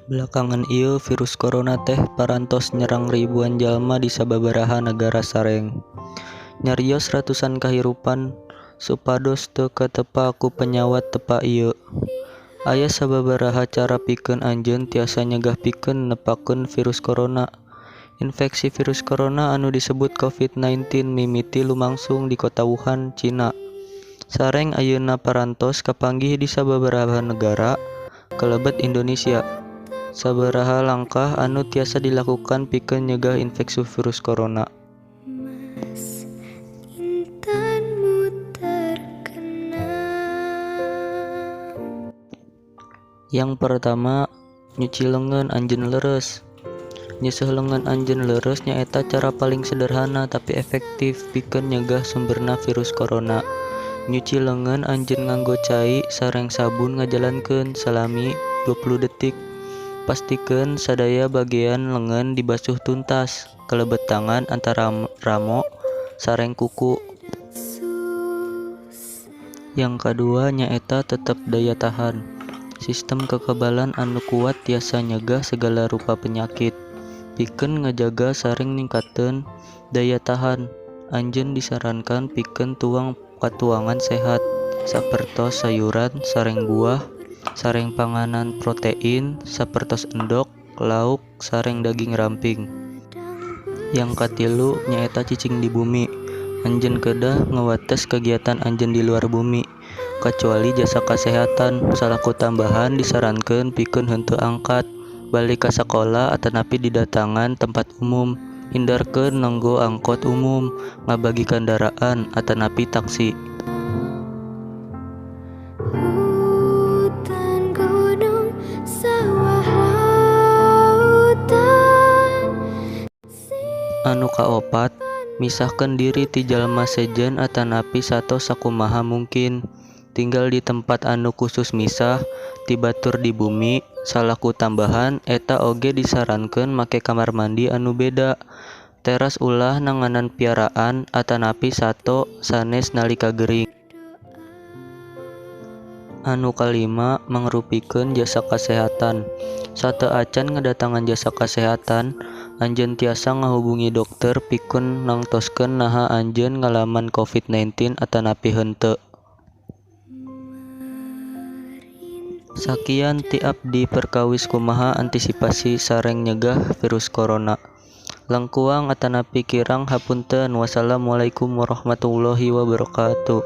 Belakangan ieu virus corona teh parantos nyerang ribuan jalma di sababaraha nagara sareng nyarios ratusan kahirupan supados teu katepa ku panyawat tepa ieu. Aya sababaraha cara pikeun anjeun tiasa nyegah pikeun nepakeun virus corona. Infeksi virus corona anu disebut COVID-19 mimiti lumangsung di kota Wuhan, Cina. Sareng ayeuna parantos kapanggih di sababaraha negara kalebet Indonesia. Sabaraha langkah anu tiasa dilakukan pikeun nyegah infeksi virus corona. Mas intanmu terkenang. Yang pertama, nyuci lengan anjeun leres. Nyeuseuh lengan anjeun leres nyaeta cara paling sederhana tapi efektif pikeun nyegah sumberna virus corona. Nyuci lengan anjeun nganggo cai sareng sabun ngajalankeun salami 20 detik. Pastikeun sadaya bagean lengan dibasuh tuntas, kalebet tangan antara ramo sareng kuku. Yang kadua nyaeta tetep daya tahan. Sistem kekebalan anu kuat tiasa nyegah segala rupa penyakit. Pikeun ngajaga sareng ningkatkeun daya tahan, anjeun disarankan pikeun tuang katuangan sehat, sapertos sayuran sareng buah, sareng panganan protein sapertos endog, lauk, sareng daging ramping. Yang katilu nyaeta cicing di bumi. Anjeun kedah ngawates kagiatan anjeun di luar bumi, kacuali jasa kasehatan. Salaku tambahan disarankeun pikeun henteu angkat, balik ka sakola atanapi didatangan tempat umum. Hindarkeun nganggo angkot umum, ngabagi kandaraan atanapi taksi. Hutan, gunung, sawah, lautan. Anu kaopat, misahkeun diri ti jalma sejen atanapi sato sakumaha mungkin. Tinggal di tempat anu khusus misah ti batur di bumi. Salaku tambahan eta oge disarankeun make kamar mandi anu beda. Teras ulah nanganan piaraan atanapi sato sanes nalika gering. Anu kalima, mangrupikeun jasa kasehatan. Sateu acan ngadatangan jasa kasehatan, anjeun tiasa ngahubungi dokter pikeun nangtoskeun naha anjeun ngalaman COVID-19 atanapi henteu. Sakian ti abdi perkawis kumaha antisipasi sareng nyegah virus corona. Lengkuang atanapi kirang hapunten. Wassalamualaikum warahmatullahi wabarakatuh.